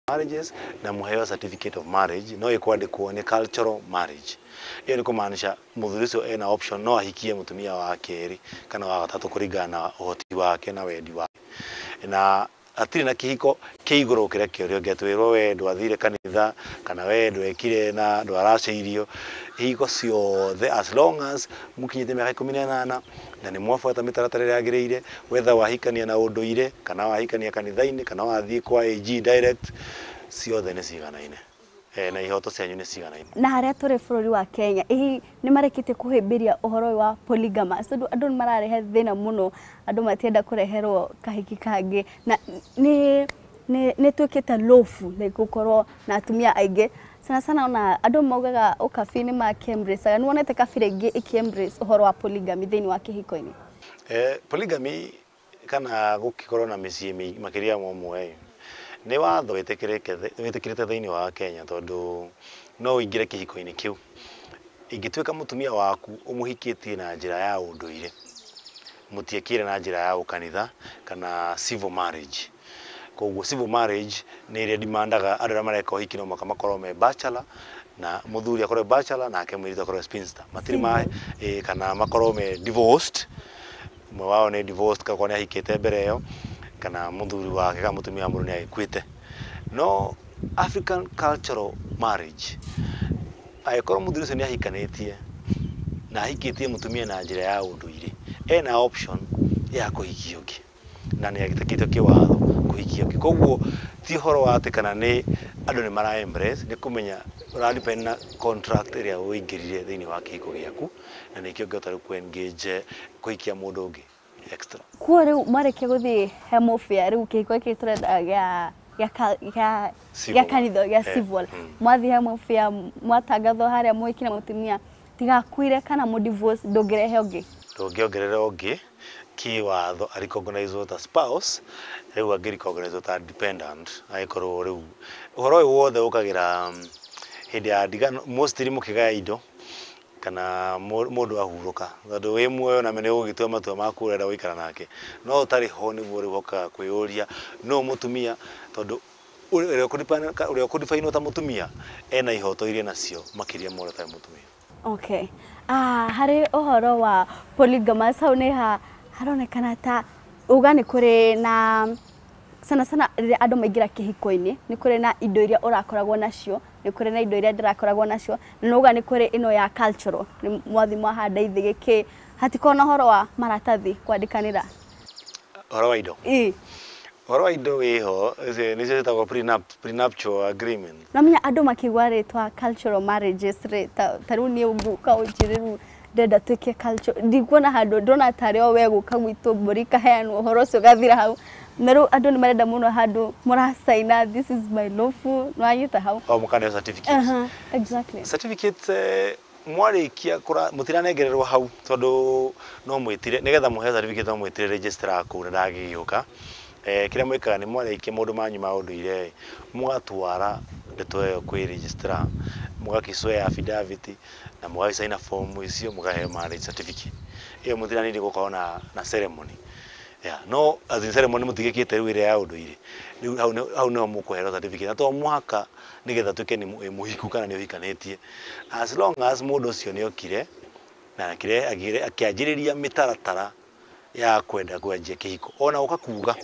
Marriages na muheo certificate of marriage no ikwandĩkwo nĩ cultural marriage. Ĩyo nĩ kũmaanisha mũthuri ũcio ena option, no ahikie mũtumia wa kerĩ kana wa gatatũ kũringana na ũhoti wake na wendi wake, na hatirĩ na kĩhiko kĩ igũrũ gũkĩra kĩa ũrĩa ũngĩ, atĩ wĩrwo we ndwathire kanitha kana we ndwekire na ndwaracĩirio. Ihiko ciothe, as long as mũkinyĩte mĩaka 18 na nĩ mwabuata mĩtaratara ĩrĩa yagĩrĩire, whether wahikania na ũndũire kana wahikania kanitha-inĩ kana wathiĩ kwa AG direct, ciothe nĩ ciganaine na ihoto cianyu nĩ ciganaine. Na harĩa tũrĩ bũrũri wa Kenya, ĩ nĩ marekĩtie kũhĩmbĩria ũhoro ũyũ wa polygamous, tondũ andũ nĩ mararehe thĩna mũno, andũ matienda kũreherwo kahiki kangĩ, na nĩ tuĩkĩte lawful, like gũkorwo na atumia aingĩ sana sana. Ona andũ maugaga ũkabi nĩ makĩ-embrace. Nĩ wonete kabira ingĩ ĩkĩ-embrace ũhoro wa polygamy thĩinĩ wa kĩhiko-inĩ? Polygamy kana gũkĩkorwo na mĩciĩ makĩria ma ũmwe nĩ watho wĩtĩkĩrĩte thĩinĩ wa Kenya, tondũ no ũingĩre kĩhiko-inĩ kĩu ingĩtuĩka mũtumia waku ũmũhikĩtie na njĩra ya ũndũire, mũtiekire na njĩra ya ũkanitha kana civil marriage. Koguo civil marriage nĩ ĩrĩa demandaga andũ arĩa mareka ũhiki no mũhaka makorwo me bachelor, na mũthuri akorwo bachelor nake mũirĩtu akorwo spinster, matirĩ ma kana makorwo me divorced, ũmwe wao nĩ divorced, kakorwo nĩ ahikĩte mbere ĩyo, kana mũthuri wake kana mũtumia wa mũndũ nĩ agĩkuĩte. No African cultural marriage, angĩkorwo mũthuri ũcio nĩ ahikanĩtie na ahikĩtie mũtumia na njĩra ya ũndũire, ena option ya kũhikia ũngĩ na nĩ agĩtĩkĩtio kĩwatho kũhikia ũngĩ. Koguo ti ũhoro wa atĩ kana nĩ andũ nĩ mara embrace, nĩ kũmenya ũra depend na contract ĩrĩa ũingĩrire thĩinĩ wa kĩhiko gĩaku, na nĩkĩo ũngĩhota rĩu kũ-engage kũhikia mũndũ ũngĩ extra. Kuo rĩu mwarĩkia gũthiĩ he mũbĩa, rĩu kĩhiko gĩkĩ tũrenda gĩa Civil. Gĩa kanitha, gĩa civil. Mwathiĩ he mũbĩa, mwatangathwo harĩa mũhiki na mũtumia, tigakuire kana mũdivorce, ndũngĩrehe ũngĩ? Ndũngĩongerera ũngĩ kĩwatho arecognizwo ta spouse, rĩu angĩrecognizwo ta dependent. Agĩkorwo rĩu ũhoro ũyũ wothe ũkagĩra hĩndĩ ya ndigano, mostly mũkĩgaya indo kana mũndũ ahurũka, tondũ wĩ muoyo na nĩ ũgũgĩtua matua maku ũrenda gũikara nake, no ũtarĩ ho nĩguo rĩu ũkaga kwĩyũria no mũtumia, tondũ ũrĩa ũkũdefinwo ta mũtumia ena ihoto iria nacio makĩria ma ũrĩa ũtarĩ mũtumia. Okay. Ah, harĩ ũhoro wa polygamous hau nĩ ha haronekana ta uga nĩ kũrĩ na sana sana rĩrĩa andũ maingĩra kĩhiko-inĩ, nĩ kũrĩ na indo iria ũrakoragwo nacio, nĩ kũrĩ na indo iria ndĩrakoragwo nacio, na uga nĩ kũrĩ ĩno ya cultural, nĩ mwathi mwahanda ithĩ gĩkĩ, hatikorwo na ũhoro wa maratathi kwandĩkanĩra. Ũhoro wa indo? Ĩ. Ũhoro wa indo wĩho, icio nĩcio ciĩtagwo prenuptial agreement. Namenya andũ makĩigua rĩtwa cultural marriages rĩ, ta rĩu niĩ ũngũka ũnjĩre rĩu ndĩrenda twĩke culture, ndikuona handũ, ndĩrona tarĩ o we gũka gwitũ, mbũri ikaheanwo, ũhoro ũcio ũgathira hau. Na rĩu andũ nĩ marenda mũno handũ mũracaina, "This is my lawful," nĩwanyita hau? O mũkaneo certificate. Aha, exactly. Certificate mwarĩkia kũra mũtiranengererwo hau, tondũ no mwĩtire nĩgetha mũheo certificate, no mwĩtire registrar kũu na ndangĩgĩũka. Kĩrĩa mwĩkaga nĩ mwarĩkia maũndũ manyu ma ũndũire, mũgatwara ndeto ĩyo kwĩ registrar, mũgakĩswear affidavit na mũgagĩcaina form icio, mũkaheo marriage certificate ĩyo. Mũtiranĩire gũkorwo na ceremony, yeah, no as in ceremony mũtigĩkĩte rĩu ĩrĩa ya ũndũire. Rĩu hau nĩho mũkũheo certificate, na to mũhaka nĩgetha tuĩke nĩ wĩ mũhiku kana nĩ ũhikanĩtie, as long as mũndũ ũcio nĩ okire na akĩanjĩrĩria mĩtaratara ya kwenda kwanjia kĩhiko, ona ũka kuga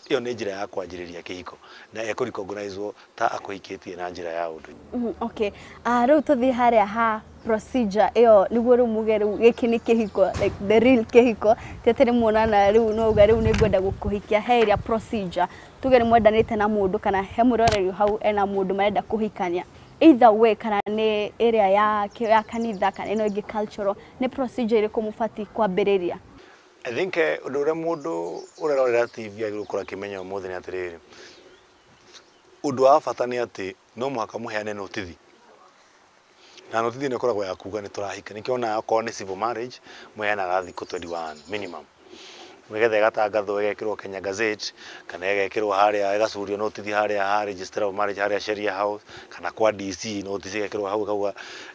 ĩyo nĩ njĩra ya kwanjĩrĩria kĩhiko, na ekũrecognizwo ta akũhikĩtie na njĩra ya ũndũire. Okay. Ah, rĩu tũthiĩ harĩa ha procedure ĩyo, nĩguo rĩu muge rĩu gĩkĩ nĩ kĩhiko, like the real kĩhiko, ti atĩ nĩ muonana rĩu no uga rĩu nĩ ngwenda gũkũhikia. He ĩrĩa procedure, tuge nĩ mwendanĩte na mũndũ kana he mwĩroreri hau ena mũndũ marenda kũhikania, either way, kana nĩ ĩrĩa ya kanitha kana ĩno ĩngĩ cultural, nĩ procedure ĩrĩkũ mũbatiĩ kwambĩrĩria? I think ũndũ ũrĩa mũndũ ũrerorera TV agĩrĩirwo gũkorwo akĩmenya ũmũthĩ nĩ atĩrĩrĩ, ũndũ wa bata nĩ atĩ no mũhaka mũheane notithi, na notithi nĩ ĩkoragwo ya kuga nĩ tũrahika. Nĩkĩo ona okorwo nĩ civil marriage mũheanaga thikũ 21 minimum, nĩgetha ĩgatangathwo, ĩgekĩrwo Kenya Gazette kana ĩgekĩrwo harĩa, ĩgacurio notithi harĩa ha Registrar of Marriage harĩa Sheria House kana kwa DC, notice ĩgekĩrwo hau ĩkauga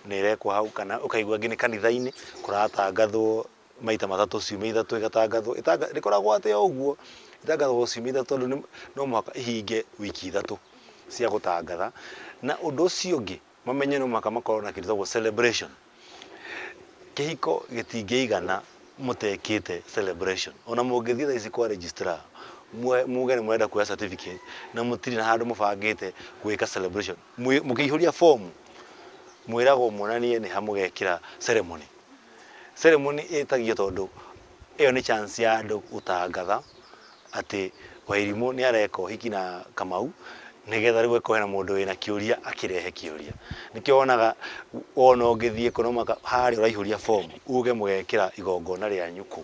nĩ ĩrekwo hau, kana ũkaigua angĩ nĩ kanitha-inĩ kũratangathwo maita matatũ, ciumia 3 ĩgatangathwo. Ndĩkoragwo atĩ o ũguo, ĩtangathagwo ciumia 3 tondũ no mũhaka ihinge wiki 3. cia gũtangatha. Na ũndũ ũcio ũngĩ mamenye no mũhaka makorwo na kĩndũ gĩtagwo celebration. Kĩhiko gĩtingĩigana mũtekĩte celebration. Ona mũngĩthiĩ thaa ici kwa registrar muge nĩ mũrenda kuoya certificate na mũtirĩ na handũ mũbangĩte gwĩka celebration, mũkĩihũria fomu mwĩragwo muonanie nĩ ha mũgekĩra ceremony. Ceremony ĩtagio tondũ ĩyo nĩ chance ya andũ gũtangatha atĩ Wairimũ nĩ areka ũhiki na Kamau, nĩgetha rĩu angĩkorwo hena mũndũ wĩna kĩũria akĩrehe kĩũria. Nĩkĩo wonaga wona ũngĩthiĩ kũ no mũhaka harĩa ũraihũria fomu uge mũgekĩra igongona rĩanyu kũ.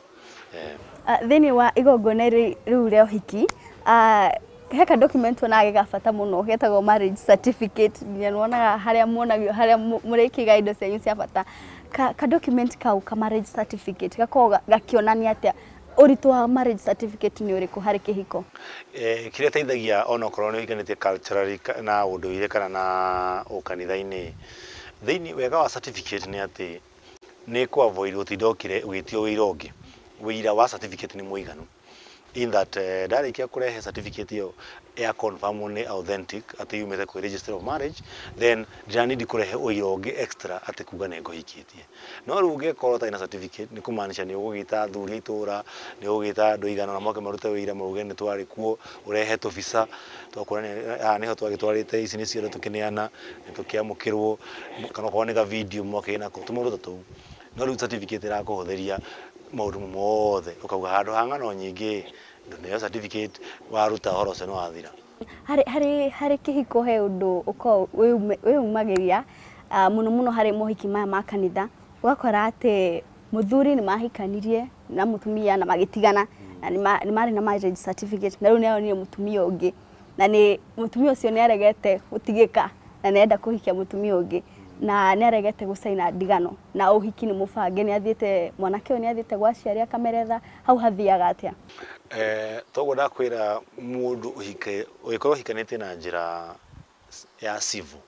Thĩinĩ wa igongona rĩu rĩa ũhiki, he ka document wonaga ga bata mũno getagwo marriage certificate, nginya nĩwonaga harĩa muonagio harĩa mũrĩkĩiga indo cianyu cia bata. Ka document kau ka marriage certificate gakoragwo gakĩonania atĩa? Ũritũ wa marriage certificate nĩ ũrĩkũ harĩ kĩhiko? Kĩrĩa ĩteithagia onokorwo nĩ ũhikanĩtie culturally na ũndũire kana na ũkanitha-inĩ, thĩinĩ wega wa certificate nĩ atĩ nĩ kũ avoid gũtinda ũgĩtio wĩira ũngĩ. Wĩira wa certificate nĩ mũiganu, in that ndarĩkia kũrehe certificate ĩyo ya confirm nĩ authentic atĩ yumĩte kwĩ registry of marriage, then ndiranindi kũrehe ũira ũngĩ extra atĩ kuga nĩ ngũhikĩtie. No rĩu ũngĩkorwo ũtarĩ na certificate nĩ kũmaanisha nĩ ũgũgĩta athuri a itũra, nĩ ũgũgĩta andũ aigana ũna moke marute wĩira mauge nĩ twarĩ kuo, ũrehe tũbica twa kuonania haha nĩho twagĩtwarĩte, ici nĩcio indo tũkĩneana, nĩ tũkĩamũkĩrwo, kana okorwo nĩ ka video mwakĩrĩ nako, tũmaũndũ ta tũu. No rĩu certificate ĩrakũhũthĩria maũndũ mothe, ũkauga handũ ha ng'ano nyingĩ ndũneo certificate, waruta ũhoro ũcio nĩ wathira. Harĩ kĩhiko he ũndũ ũkoragwo wĩyumagĩria mũno mũno harĩ mohiki maya ma kanitha, ũgakora atĩ mũthuri nĩ mahikanirie na mũtumia na magĩtigana na nĩ marĩ na marriage certificate, na rĩu nĩ aronire mũtumia ũngĩ na nĩ mũtumia ũcio nĩ aregete gũtigĩka na nĩ arenda kũhikia mũtumia ũngĩ na nĩ aregete gũcaina ndigano na ũhiki nĩ mũbange, nĩ athiĩte mwanake ũyũ nĩ athiĩte gwa aciari akameretha, hau hathiaga atĩa? Toguo ndakwĩra mũndũ ũhike ũngĩkorwo ũhikanĩtie na njĩra ya civil,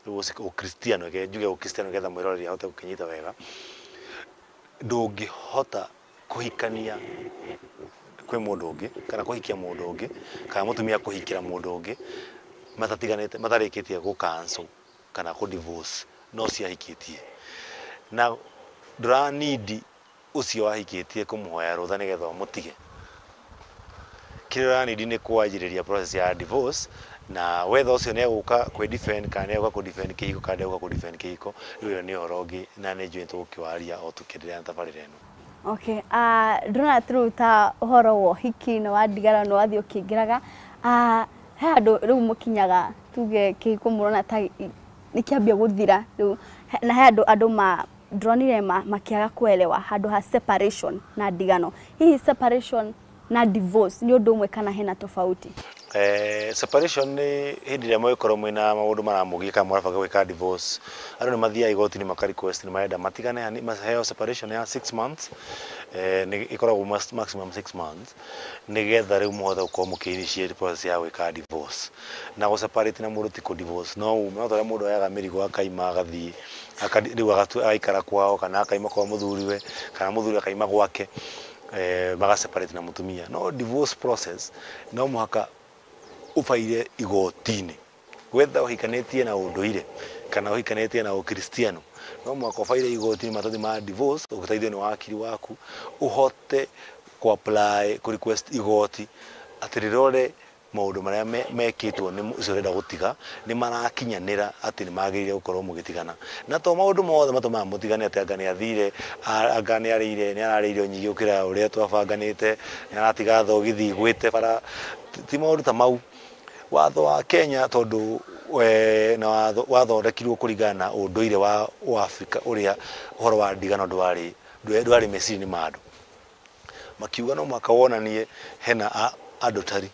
rĩu ũkristiano, reke njuge ũkristiano nĩgetha mwĩroreri ahote gũkĩnyita wega, ndũngĩhota kũhikania kwĩ mũndũ ũngĩ kana kũhikia mũndũ ũngĩ kana mũtumia kũhikĩra mũndũ ũngĩ matatiganĩte, matarĩkĩtie gũ cancel kana kũ divorce no ciahikĩtie. Na ndũranindi ũcio wahikĩtie kũmũhoya rũtha nĩgetha ũmũtige. Kĩrĩa ũranindi nĩ kwanjĩrĩria process ya divorce, na wetha ũcio nĩ egũka kwĩ defend kana nĩ egũka kũ defend kĩhiko kana ndegũka kũ defend kĩhiko, rĩu ĩyo nĩ ũhoro ũngĩ na nĩ njũĩ tũgũkĩwaria o tũkĩenderea na tabarĩra ĩno. Okay, ndĩrona rĩu ta ũhoro wa ũhiki na wa ndigano nĩ wathiĩ ũkĩingĩraga, he handũ rĩu mũkinyaga tuge kĩhiko mũrona ta nĩ kĩambia gũthira rĩu, na he handũ andũ ma ndĩronire makĩaga kuelewa handũ ha separation na ndigano. Hihi separation na divorce nĩ ũndũ ũmwe kana hena tofauti? Separation nĩ hĩndĩ ĩrĩa mũgĩkorwo mwĩna maũndũ maramũgia kana mũrabanga gwĩka divorce, andũ nĩ mathiaga igoti-inĩ maka request nĩ marenda matigane, maheo separation ya 6 months, nĩ ĩkoragwo maximum 6 months, nĩgetha rĩu mũhote gũkorwo mũkĩ initiate process ya gwĩka divorce. Na gũ separate na mũndũ ti kũ divorce, no ume, no ta ũrĩa mũndũ oyaga mĩrigo akaima agathiĩ, rĩu agaikara kwao kana akaima kwa mũthuriwe kana mũthuri akaima gwake, maga separate na mũtumia. No divorce process no mũhaka ũbaire igoti-inĩ, whether ũhikanĩtie na ũndũire kana ũhikanĩtie na ũkristiano, no mũhaka ũbaire igoti-inĩ maratathi ma divorce, ũgĩteithio nĩ wakiri waku, ũhote kũ apply, kũ request igoti atĩ rĩrore maũndũ marĩa mekĩtwo nĩ ũcio ũrenda gũtiga nĩ marakinyanĩra atĩ nĩ magĩrĩire gũkorwo mũgĩtigana. Na to maũndũ mothe matũmaga mũtigane atĩ anga nĩ athire, anga nĩ arĩire, nĩ ararĩa irio nyingĩ gũkĩra ũrĩa twabanganĩte, nĩ aratiga thogithi igwĩte bara, ti maũndũ ta mau. Watho wa Kenya tondũ na watho wathondekirwo kũringana na ũndũire wa Afrika ũrĩa ũhoro wa ndigano ndwarĩ meciria-inĩ ma andũ. Makiuga no mũhaka wonanie hena adultery,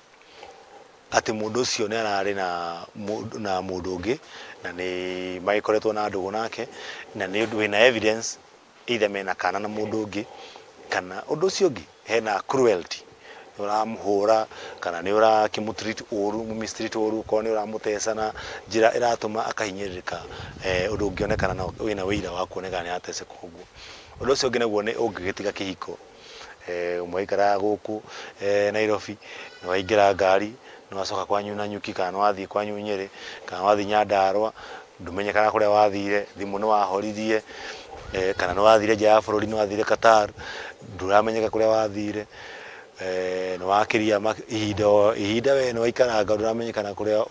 atĩ mũndũ ũcio nĩ ararĩ na mũndũ ũngĩ na nĩ magĩkoretwo na ndũgũ nake na nĩ ũndũ wĩna evidence either mena kana na mũndũ ũngĩ kana ũndũ ũcio ũngĩ hena cruelty, nĩ ũramũhũra kana nĩ ũrakĩmũtreat ũru, mũmistreat ũru, okorwo nĩ ũramũteca na njĩra ĩratũma akahinyĩrĩrĩka, ũndũ ũngĩonekana na wĩna ũira wa kuonekana nĩ arateceka ũguo. Ũndũ ũcio ũngĩ naguo nĩ ũngĩgĩtiga kĩhiko, ũmwe aikaraga gũkũ Nairobi, nĩ waingĩra ngari Nĩ wacoka kwanyu Nanyuki, kana nĩ wathiĩ kwanyu Nyĩrĩ, kana wathiĩ Nyandarũa, ndũmenyekaga kũrĩa wathire, thimũ nĩ wahoririe, kana nĩ wathire nja ya bũrũri, nĩ wathire Qatar, ndũramenyeka kũrĩa wathire, nĩ wakĩria ihinda ihinda we nĩ waikaranga, ndũramenyekana kũrĩa,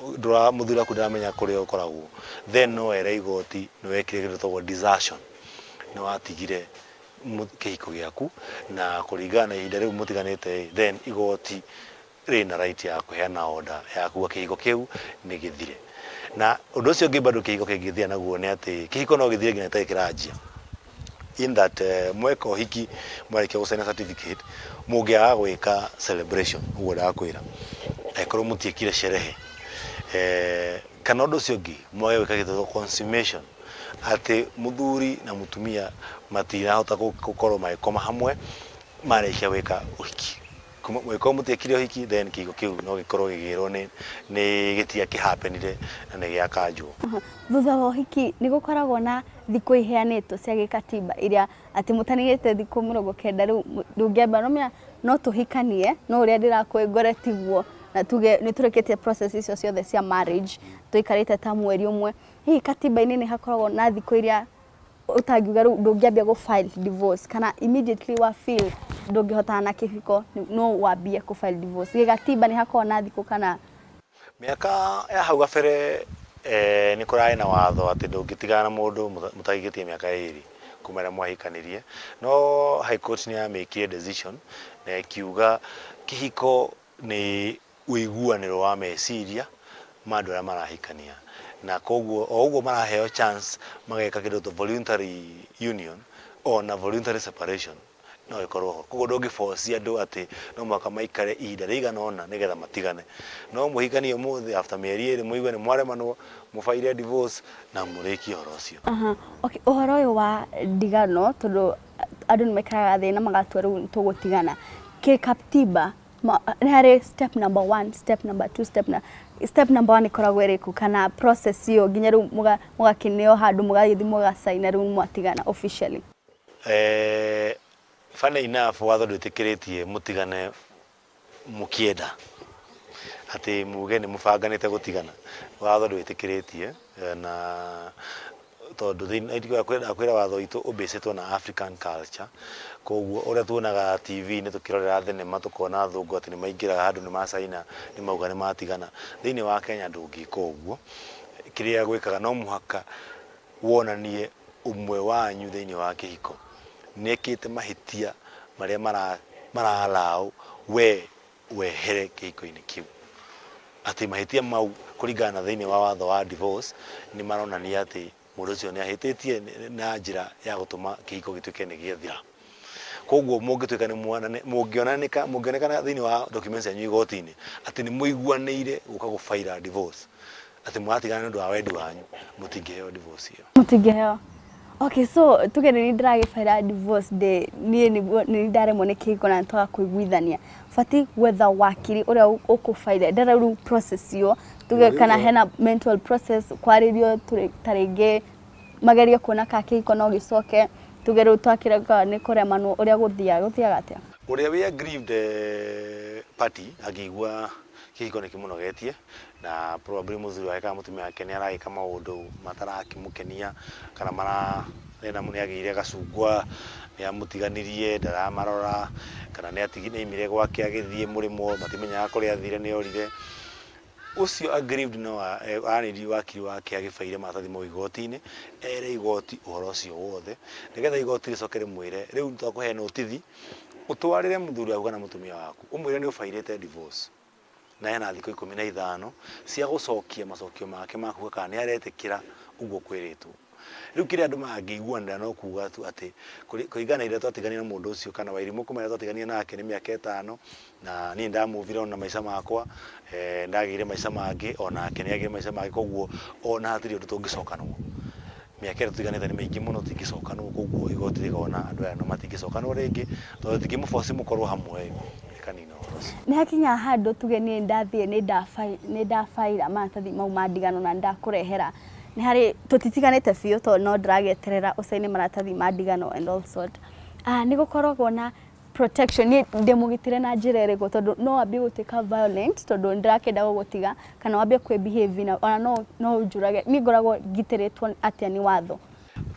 mũthuri waku ndaramenya kũrĩa ũkoragwo, then no were igoti nĩ wekire kĩndũ gĩtagwo desertion, nĩ watigire kĩhiko gĩaku, na kũringana na ihinda rĩu mũtiganĩte, then igoti rĩna right ya kũheana order ya kuga kĩhiko kĩu nĩ gĩthire. Na ũndũ ũcio ũngĩ bado kĩhiko kĩngĩthira naguo nĩ atĩ kĩhiko no gĩthire nginya gĩtarĩ kĩranjia, in that mweka ũhiki, mwarĩkia gũcaina certificate, mũngĩaga gwĩka celebration ũguo ndakwĩra, angĩkorwo mũtiĩkire sherehe, kana ũndũ ũcio ũngĩ mwage gwĩka gĩtagwo consummation, atĩ mũthuri na mũtumia matirahota gũkorwo magĩkoma hamwe marĩkia gwĩka ũhiki, mũngĩkorwo mũtiĩkire ũhiki, then kĩhiko kĩu no gĩkorwo gĩkĩrwo nĩ gĩtia kĩhapenire na nĩ gĩakanjwo. Thutha wa ũhiki nĩ gũkoragwo na thikũ iheanĩtwo cia gĩkatiba iria atĩ mũtanigĩte thikũ 90 rĩu ndũngĩamba no no tũhikanie, no ũrĩa ndĩrakũĩ ngore tiguo, na tuge nĩ tũrĩkĩtie process icio ciothe cia marriage, tũikarĩte ta mweri ũmwe, hihi katiba-inĩ nĩ hakoragwo na thikũ iria ũtangiuga rĩu ndũngĩambia gũ file divorce, kana immediately wa feel ndũngĩhotana na kĩhiko no wambie kũ file divorce? Gĩgatiba nĩ hakoragwo na thikũ kana? Mĩaka ya hau gabere nĩ kũrarĩ na watho atĩ ndũngĩtigana na mũndũ mũtahikĩtie mĩaka 2 kuma rĩrĩa mwahikanirie, no High Court nĩ yamĩkire decision na ĩkiuga kĩhiko nĩ ũiguanĩro wa meciria ma andũ arĩa marahikania, na koguo o ũguo maraheo chance mageka kĩndũ ta voluntary union ona voluntary separation no ĩkorwo ho. Koguo ndũngĩ force andũ atĩ no mũhaka maikare ihinda rĩigana ũna nĩgetha matigane. No mũhikanie ũmũthĩ, after mĩeri 2 mũigue nĩ mwaremanwo, mũbaire divorce na mũrĩkie ũhoro ũcio. Okay, ũhoro ũyũ wa ndigano, tondũ andũ nĩ maikaraga thĩ na magatua rĩu tũgũtigana, kĩkatiba nĩ harĩ step number 1, step number 2, step number 1 ĩkoragwo ĩrĩkũ, kana process ĩyo nginya rĩu mũgakĩneo handũ mũgagĩthiĩ mũgacaina rĩu mwatigana officially? Funny enough, watho ndwĩtĩkĩrĩtie mũtigane mũkĩenda, atĩ muge nĩ mũbanganĩte gũtigana, watho ndwĩtĩkĩrĩtie, na tondũ kwĩra watho witũ ũbĩcĩtwo na African culture, koguo ũrĩa tuonaga TV-inĩ tũkĩrorera thenema, tũkona athũngũ atĩ nĩ maingĩraga handũ nĩ macaina nĩ mauga nĩ matigana. Thĩinĩ wa Kenya ndũngĩka ũguo. Kĩrĩa gwĩkaga, no mũhaka wonanie ũmwe wanyu thĩinĩ wa kĩhiko nĩ ekĩte mahĩtia marĩa marallow we wehere kĩhiko-inĩ kĩu, atĩ mahĩtia mau kũringana na thĩinĩ wa watho wa divorce nĩ maronania atĩ mũndũ ũcio nĩ ahĩtĩtie na njĩra ya gũtũma kĩhiko gĩtuĩke nĩ gĩathira. Koguo mũngĩtuĩka nĩ mũngĩonanĩka mũngĩonekana thĩinĩ wa documents cianyu igoti-inĩ atĩ nĩ mũiguanĩire gũka gũbaira divorce, atĩ mũratigana nĩ ũndũ wa wendi wanyu, mũtingĩheo divorce ĩyo. Mũtingĩheo. Okay, so tuge nĩ ndĩragĩbaira divorce, ndĩ niĩ nĩguo nĩ ndaremwo nĩ kĩhiko na nĩtwaga kũiguithania, batiĩ gwetha wakiri ũrĩa ũkũbaira ndara rĩu process ĩyo, tuge kana hena mental process kwarĩrio, ta rĩngĩ magerie kuona kana kĩhiko no gĩcoke, tuge rĩu twakĩreka nĩ kũremanwo, ũrĩa gũthiaga atĩa? Ũrĩa wĩ aggrieved party angĩigua kĩhiko nĩ kĩmũnogetie na probably mũthuri wake kana mũtumia wake nĩ aragĩka maũndũ matarakĩmũkenia, kana marenda nĩ agĩire gacungwa, nĩ amũtiganirie, ndaramarora, kana nĩ aimire gwake agĩthiĩ mũrĩmo, matimenyaga kũrĩa athire, nĩ orire, ũcio aggrieved no aranĩrie wakiri wake agĩbaire maratathi mau igoti-inĩ, ere igoti ũhoro ũcio wothe, nĩgetha igoti rĩcoke rĩmwĩre rĩu twakũhe notithi ũtwarĩre mũthuri waku kana mũtumia waku, ũmwĩre nĩ ũbairĩte divorce na ena thikũ 15 cia gũcokia macokio make ma kuga kana nĩ aretĩkĩra ũguo kwĩrĩtwo. Rĩu kĩrĩa andũ mangĩiguanĩra no kuga tu atĩ kũringana na iria twatiganire na mũndũ ũcio, kana Wairimũ kuma rĩrĩa twatiganire nake nĩ mĩaka 5, na niĩ ndamũvire ona maica makwa, ndagĩire maica mangĩ, onake nĩ agĩire maica mangĩ, koguo ona hatirĩ ũndũ tũngĩcokanwo, mĩaka ĩrĩa tũtiganĩte nĩ mĩingĩ mũno, tũtingĩcokanwo. Koguo igoti rĩkona andũ aya no matingĩcokanwo rĩngĩ, tondũ tingĩmũboci mũkorwo hamwe, rĩkanina ũhoro ũcio. Nĩ hakinya handũ tuge niĩ ndathiĩ nĩ ndabaira maratathi mau ma ndigano na ndakũrehera, nĩ harĩ tũtitiganĩte biũ tondũ no ndĩragĩeterera ũcaine maratathi ma ndigano and all sort, nĩ gũkoragwo na Protection niĩ ndĩmũgitĩre na njĩra ĩrĩkũ? Tondũ no wambie gũtuĩka violent tondũ ndĩrakĩenda gũgũtiga, kana wambie kwĩ behave na ona no ũnjũrage. Niĩ ngoragwo ngitĩrĩtwo atĩa nĩ watho?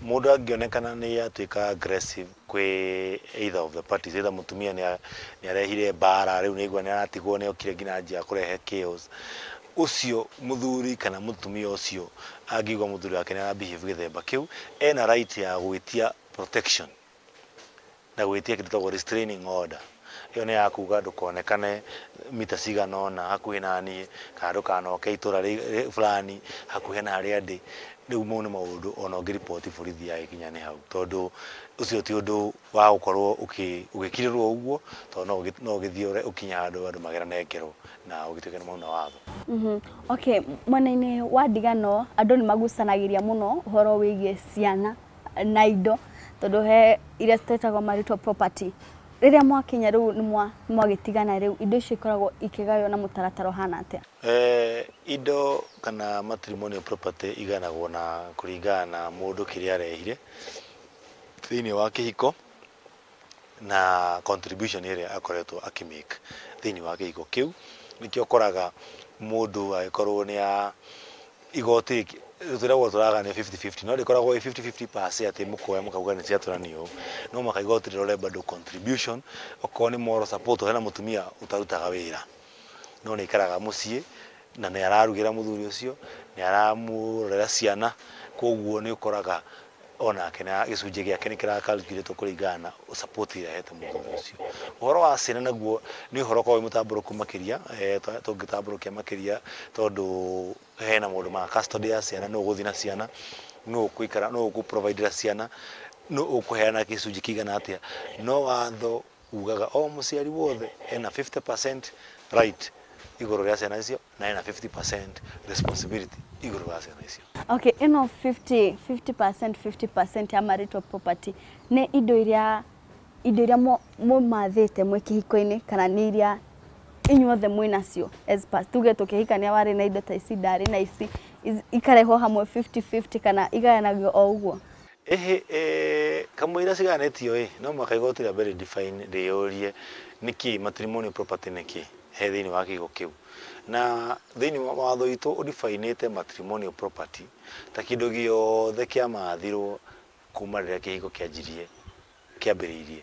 Mũndũ angĩonekana nĩ atuĩka aggressive kwĩ either of the parties, either mũtumia nĩ arehire mbara, rĩu nĩaigua nĩ aratigwo, nĩ okire nginya anjia kũrehe chaos, ũcio mũthuri kana mũtumia ũcio angĩigua mũthuri wake nĩ ara behave gĩthemba kĩu, ena right ya gwĩtia protection na gwĩtia kĩndũ gĩtagwo restraining order. Ĩyo nĩ ya kuga ndũkonekane mita cigana ũna hakuhĩ na niĩ, kana ndũkanoke itũra fulani hakuhĩ na harĩa ndĩ. Rĩu mau nĩ maũndũ ona ũngĩriboti borithi yagĩkinya nĩ hau, tondũ ũcio ti ũndũ wa gũkorwo ũgĩkirĩrwo ũguo, tondũ no ũgĩthiĩ ũkinye handũ andũ magerane ngero na ũgĩtuĩke nĩ mauna watho. Okay, mwena-inĩ wa ndigano andũ nĩ magucanagĩria mũno ũhoro wĩgiĩ ciana na indo, tondũ he iria ciĩtagwo marital property. Rĩrĩa mwakinya rĩu nĩ mwagĩtigana, rĩu indo icio ikoragwo ikĩgaywo na mũtaratara ũhana atĩa? Indo kana matrimonial property iganagwo na kũringana na mũndũ kĩrĩa arehire thĩinĩ wa kĩhiko na contribution ĩrĩa akoretwo akĩmake thĩinĩ wa kĩhiko kĩu. Nĩkĩo ũkoraga mũndũ agĩkorwo nĩ a igoti twĩragwo tũragania 50-50, no ndĩkoragwo ĩ 50-50 per se atĩ mũkoya mũkauga nĩ ciatũranio ũũ. No mũhaka igoti rĩrore bado contribution, okorwo nĩ moral support, hena mũtumia ũtarutaga wĩra no nĩ aikaraga mũciĩ na nĩ ararugĩra mũthuri ũcio, nĩ aramũrorera ciana, koguo nĩ ũkoraga onake na gĩcunjĩ gĩake nĩ kĩra kũringana na support ĩrĩa ahete mũthuri ũcio. Ũhoro wa ciana naguo nĩ ũhoro ũkoragwo wĩ mũtambũrũku makĩria, tũngĩtambũrũkia makĩria, tondũ hena maũndũ ma custody ya ciana, nũ ũgũthiĩ na ciana, nũ ũgũikara, nũ ũkũ ciana, nũ ũkũheana gĩcunjĩ kĩigana atĩa. No watho ugaga o mũciari wothe ena 50% right igũrũ rĩa ciana icio na ena 50% responsibility igũrũ rĩa ciana icio. Okay, ĩno 50 50% 50% ya marital property nĩ indo iria mũmathĩte mwĩ kĩhiko-inĩ, kana nĩ iria inyuothe mwĩ nacio as per tuge tũkĩhikania warĩ na indo ta ici, ndarĩ na ici, ikarehwo hamwe 50-50 kana igayanagio o ũguo? Ĩhĩ, kamũira cigayanĩtio ĩ, no mũhaka igoti rĩa mbere define, rĩyũrie nĩkĩ matrimonial property nĩkĩ he thĩinĩ wa kĩhiko kĩu. Na thĩinĩ wa watho witũ ũdefinĩte matrimonial property ta kĩndũ gĩothe kĩamathirwo kuma rĩrĩa kĩhiko kĩanjirie, kĩambĩrĩirie,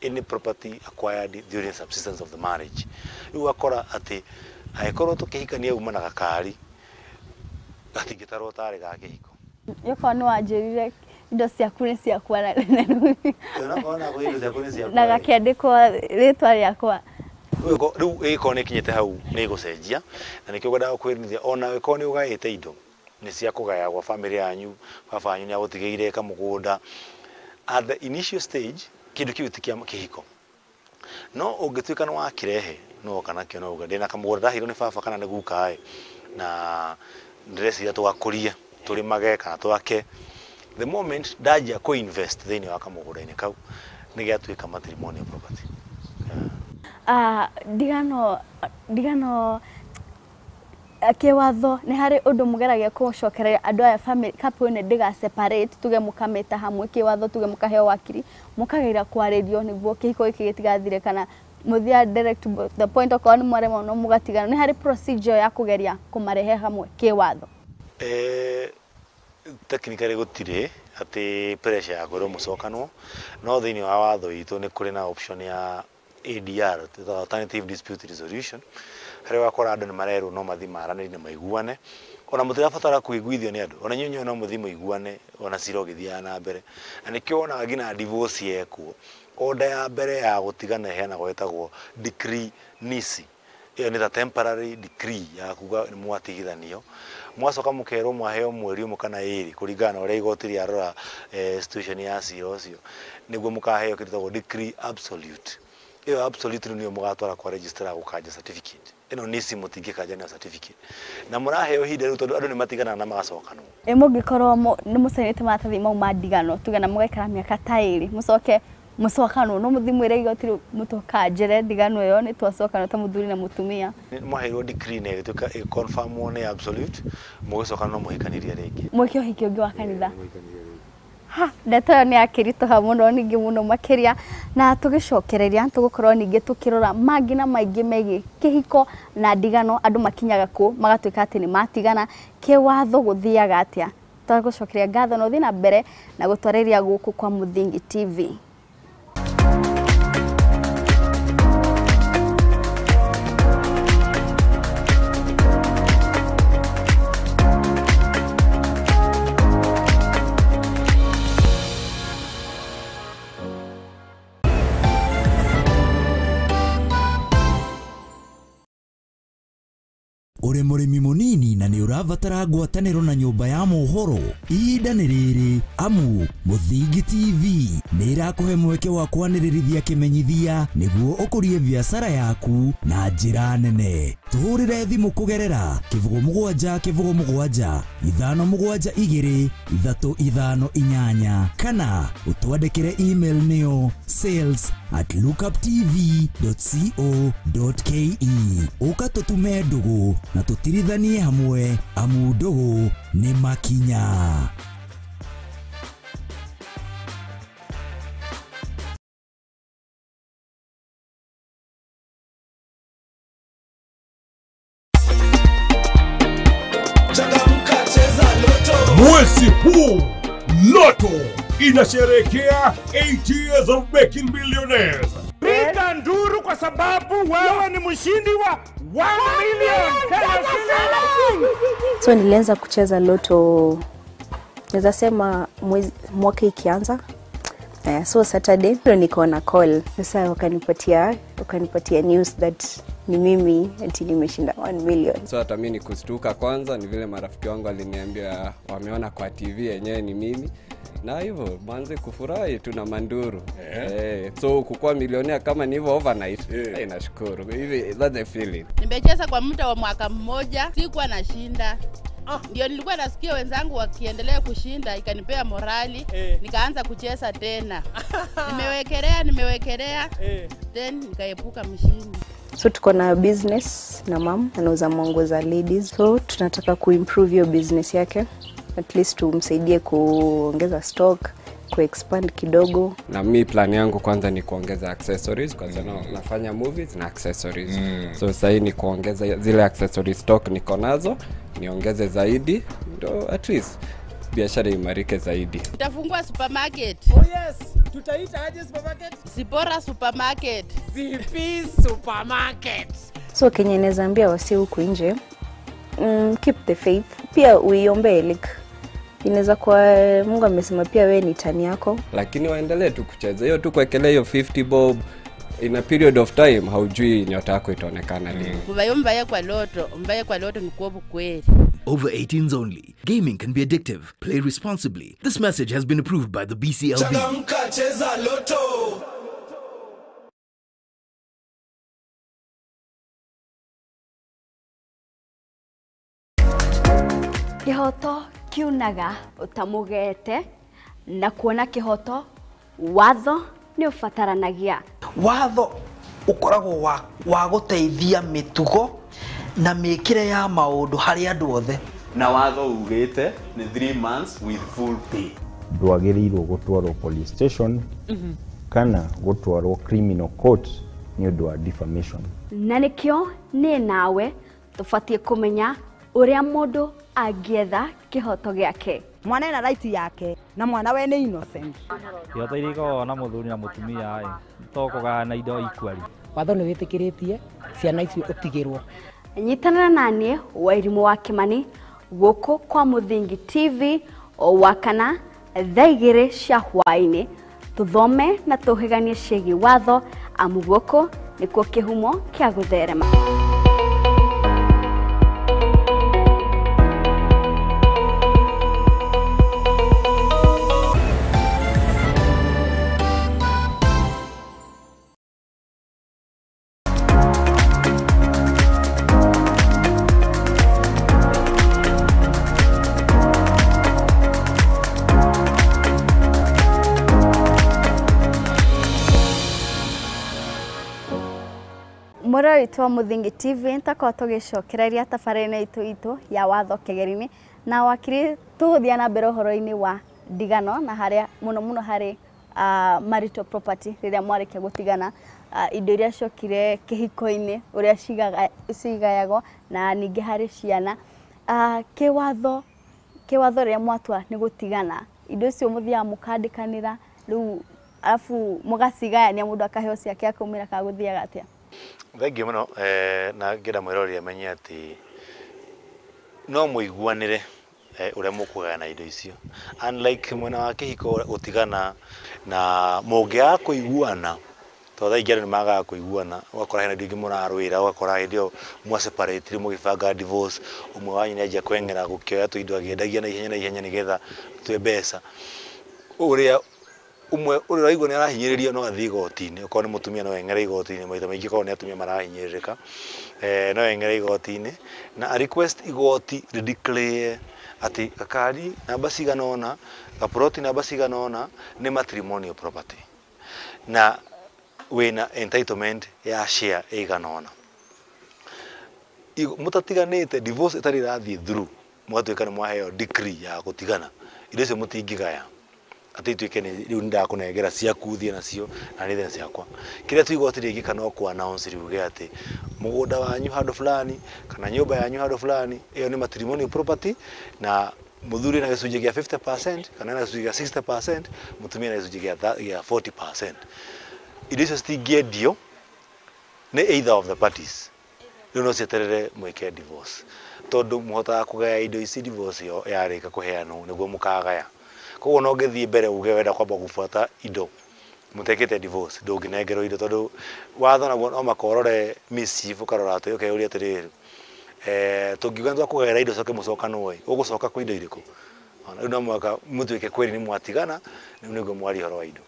any property acquired during subsistence of the marriage. Rĩu ũgakora atĩ angĩkorwo tũkĩhikania uma na gakari, gatingĩtarwo tarĩ ga kĩhiko. Yokorwo nĩ wanjĩrire indo ciaku nĩ ciakwa Onakorwo na indo ciaku nĩ ciakwa na gakĩandĩkwo rĩtwa rĩakwa. Rĩu ĩgĩkorwo nĩ ĩkinyĩte hau nĩ ĩgũcenjia, na nĩkĩo ngwendaga kwĩrithia ona angĩkorwo nĩ ũgaĩte indo nĩ cia kũgaya gwa famĩlĩ yanyu, baba wanyu nĩ agũtigĩire kamũgũnda, at the initial stage kĩndũ kĩu ti kĩa kĩhiko. No ũngĩtuĩka nĩ wakĩrehe, no woka nakĩo no uga ndĩna kamũgũnda ndaheirwo nĩ baba kana nĩ guka ĩ, na ndĩreciria tũgakũrie, tũrĩmage kana twake, the moment ndanjia kũ invest thĩinĩ wa kamũgũnda-inĩ kau, nĩ gĩatuĩka matrimonial property. Ndigano kĩwatho nĩ harĩ ũndũ mũgeragia kũcokereria andũ aya, family couple ĩno ndĩga separate, tuge mũkamĩta hamwe kĩwatho, tuge mũkaheo wakiri, mũkageria kwarĩrio nĩguo kĩhiko gĩkĩ gĩtigathire, kana mũthiaga direct to the point, okorwo nĩ mwaremwo no mũgatigana? Nĩ harĩ procedure ya kũgeria kũmarehe hamwe kĩwatho? Technically gũtirĩ atĩ pressure ya kwĩrwo mũcokanwo, no thĩinĩ wa watho witũ nĩ kũrĩ na option ya ADR, twĩtaga alternative dispute resolution, harĩa ũgakora andũ nĩ marerwo no mathiĩ maranĩrie na maiguane. Ona mũtirabatara kũiguithio nĩ andũ, ona inyuĩ no mũthiĩ mũiguane ona cira ũgĩthiaga na mbere. Na nĩkĩo wonaga nginya divorce yekwo, order ya mbere ya gũtigana ĩheanagwo ĩtagwo decree nisi. Ĩyo nĩ ta temporary decree ya kuga nĩ mwatigithanio, mwacoka mũkerwo mwaheo mweri ũmwe kana ĩrĩ kũringana na ũrĩa igoti rĩarora situation ya cira ũcio, nĩguo mũkaheo kĩndũ gĩtagwo decree absolute. Ĩyo absolute rĩu nĩyo mũgatwara kwa registrar gũkanja certificate. Ĩno nisi mũtingĩkanja nayo certificate, na mũraheo ihinda rĩu tondũ andũ nĩ matiganaga na magacokanwo. Ĩ mũngĩkorwo nĩ mũcainĩte maratathi mau ma ndigano, tuge na mũgaikara mĩaka ta 2, mũcoke mũcokanwo, no mũthiĩ mwĩre igoti rĩu mũtũkanjĩre ndigano ĩyo nĩ twacokanwo ta mũthuri na mũtumia? Mwaheirwo decree na ĩgĩtuĩka ĩconfirmwo nĩ absolute, mũgĩcoka no mũhikanirie rĩngĩ. Mwĩke ũhiki ũngĩ wa kanitha? Mũhikanirie rĩngĩ. Ha, ndeto ĩyo nĩ yakĩritũha mũno ningĩ mũno makĩria, na tũgĩcokereria tũgũkorwo ningĩ tũkĩrora mangĩ na maingĩ megiĩ kĩhiko na ndigano, andũ makinyaga kũ magatuĩka atĩ nĩ matigana, kĩwatho gũthiaga atĩa. Tũgũcokeria ngatho na ũthiĩ na mbere na gũtwarĩria gũkũ kwa Mũthingi TV. Uri mũrĩmi mũnini na nĩ ũrabatara ngwatanĩro na nyũmba ya mohoro, ihinda nĩ rĩrĩ amu Mũthingi TV nĩ ĩrakũhe mweke wa kwanĩrĩrithia kĩmenyithia nĩguo ũkũrie biacara yaku na njĩra nene. Tũhũrĩre thimũ kũgerera 07 07 5 7 2 3 5 8 kana ũtwandĩkĩre email nĩyo sales@lookuptv.co.ke. Ũka tũtume ndũgũ na tũtirithanie hamwe amu ndũgũ nĩ makinya. Mwezi huu Lotto inasherehekea 8 years of making millionaires. Piga nduru kwa sababu wewe ni mshindi wa 1 million Kenya shillings. So nilianza kucheza Lotto naweza sema mwaka ikianza. So Saturday ndio nikaona call. Sasa wakanipatia news that ni mimi ati nimeshinda 1 million. So hata mimi nikustuka kwanza, ni vile marafiki wangu waliniambia wameona kwa TV yenyewe ni mimi. Na hivyo manze kufurahi tu na manduru. So kukua milionea kama ni hivyo overnight. Nashukuru. Hivi that's the feeling. Nimecheza kwa muda wa mwaka mmoja, sikuwa nashinda. Ndio nilikuwa nasikia wenzangu wakiendelea kushinda, ikanipea morali, nikaanza kucheza tena. Nimewekelea, then nikaepuka mshindi. So tuko na business na mom anauza manguo za ladies. So tunataka kuimprove hiyo business yake, at least tumsaidie kuongeza stock, kuexpand kidogo. Na mi plan yangu kwanza ni kuongeza accessories kwa sababu nafanya movies na accessories. So sasa hii ni kuongeza zile accessories stock niko nazo, niongeze zaidi ndio at least biashara imarike zaidi. Tutafungua supermarket. Oh yes, tutaita aje supermarket? Sipora supermarket. CP supermarket. So Kenya inaweza ambia wasi huku nje, keep the faith. Pia uiombe, like inaweza kuwa Mungu amesema pia wewe ni tani yako. Lakini waendelee tu kucheza. Hiyo tu kuwekelea hiyo 50 bob in a period of time haujui nyota yako itaonekana lini. Mbaye kwa Lotto, mbaye kwa Lotto ni kwa kweli. Over 18s only. Gaming can be addictive. Play responsibly. This message has been approved by the BCLB. Changamka, cheza Lotto. Kihoto kiunaga utamugete na kuona kihoto watho ni ubataranagia. Watho ukoragwo wa guteithia mitugo na miikire ya maundu hari andu othe. Na watho ugite ni 3 months with full pay. Ndwagiriirwo gutwarwo police station kana gutwarwo criminal court ni undu wa defamation. Na nikio ni nawe tubatie kumenya uria mundu angĩetha kĩhoto gĩake. Mwana ena right yake na mwana we nĩ innocent. Kĩhoto iria ikoragwo na mũthuri na mũtumia to kũgayana indo equally. Watho nĩ wĩtĩkĩrĩtie ciana icio ũtigĩrwo. Nyitanĩra naniĩ Wairimũ wa Kĩmani gũkũ kwa Mũthingi TV o wakana thaa 2 cia hwaĩ-inĩ, tũthome na tũhĩganie ciĩgiĩ watho amu gũkũ nĩkuo kĩhumo kĩa gũtherema. Mũrori witũ wa Mũthingi TV nĩtũkorwo tũgĩcokereria tabarĩra-inĩ itũ ya watho kĩgeri-inĩ na wakiri tũgũthiĩ na mbere ũhoro-inĩ wa ndigano na harĩa mũno mũno harĩ marital property rĩrĩa mwarĩkia gũtigana, indo iria ciokire kĩhiko-inĩ ũrĩa cigayagwo na ningĩ harĩ ciana. Kĩwatho rĩrĩa mwatua nĩ gũtigana, indo icio mũthiaga mũkandĩkanĩra rĩu arabu mũgacigayania mũndũ akaheo ciake akaumĩra kana gũthiaga atĩa? Thengiũ mũno na ngĩenda mwĩroreri amenye atĩ no mũiguanĩre ũrĩa mũkũgayana indo icio, unlike mwena wa kĩhiko gũtigana na mũngĩaga kũiguana, tondũ thaa ingĩ andũ nĩ magaga kũiguana, ũgakora hena indo ingĩ mũrarũĩra, ũgakora hĩndĩ ĩyo mwa separate mũgĩbanga divorce, ũmwe wanyu nĩ anjia kweng'era gũkĩoya tũindo agĩendagia na ihenya na ihenya nĩgetha tue mbeca. Ũrĩa ũmwe ũrĩa ũraigua nĩ arahinyĩrĩrio no athiĩ igoti-inĩ, okorwo nĩ mũtumia no eng'ere igoti-inĩ, maita maingĩ korwo nĩ atumia marahinyĩrĩrĩka, no eng'ere igoti-inĩ na a request igoti rĩ declare atĩ gakari namba cigana ũna, gaploti namba cigana ũna nĩ matrimonial property na wĩna entitlement ya share ĩigana ũna. Mũtatiganĩte, divorce ĩtarĩ ĩrathiĩ through, mũgatuĩka nĩ mwaheo decree ya gũtigana, indo icio mũtingĩgaya atĩ ituĩke nĩ rĩu nĩndakũnengera ciaku ũthiĩ nacio na nĩ thiĩ na ciakwa. Kĩrĩa tu igoti rĩngĩka no kũ announce riuge atĩ mũgũnda wanyu handũ fulani kana nyũmba yanyu handũ fulani ĩyo nĩ matrimonial property na mũthuri na gĩcunjĩ kĩa 50% kana na gĩcunjĩ kĩa 60%, mũtumia na gĩcunjĩ kĩa 40%. Indo icio citingĩendio nĩ either of the parties, rĩu no cieterere mwĩke divorce, tondũ mũhotaga kũgaya indo ici divorce ĩyo yarĩka kũheanwo nĩguo mũkagaya. Koguo no ũngĩthiĩ mbere uge wenda kwamba gũbuata indo mũtekĩte divorce, ndũngĩnengerwo indo, tondũ watho naguo no makorore mischief, ũkarora atĩ ũkeyũria atĩrĩrĩ, tũngiuga nĩ twakũgaĩra indo coke mũcokanwo ĩ, ũgũcoka kwĩ indo irĩkũ? Rĩu no mũhaka mũtuĩke kweri nĩ mwatigana, rĩu nĩguo mwaria ũhoro wa indo.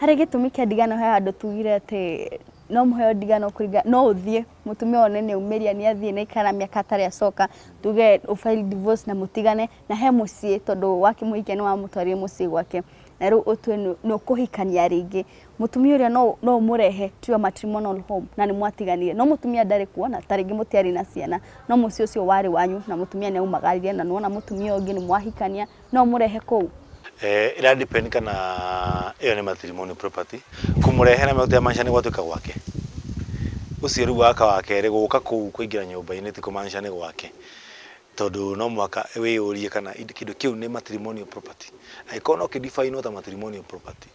Harĩ gĩtũmi kĩa ndigano he handũ tugire atĩ no mũheo ndigano kũringana no ũthiĩ mũtumia one nĩ aumĩria nĩ athiĩ na ikara mĩaka atarĩ acoka, tuge ũ file divorce na mũtigane na he mũciĩ, tondũ wakĩmũhikia nĩ wamũtwarire mũciĩ gwake na rĩu ũtue nĩ ũkũhikania rĩngĩ, mũtumia ũrĩa no ũmũrehe to your matrimonial home na nĩ mwatiganire, no mũtumia ndarĩ kuo na ta rĩngĩ mũtiarĩ na ciana, no mũciĩ ũcio warĩ wanyu na mũtumia nĩ aumagarire na nĩwona mũtumia ũngĩ nĩ mwahikania, no ũmũrehe kũu? Ĩra depend kana ĩyo nĩ matrimonial property, kũmũrehe na mĩhũthĩra maanisha nĩ gwatuĩka gwake, ũcio rĩu waka wa kerĩ gũka kũu kũingĩra nyũmba-inĩ ti kũmaanisha nĩ gwake, tondũ no mũhaka wĩyũrie kana kĩndũ kĩu nĩ matrimonial property. Angĩkorwo no kĩ define ta matrimonial property,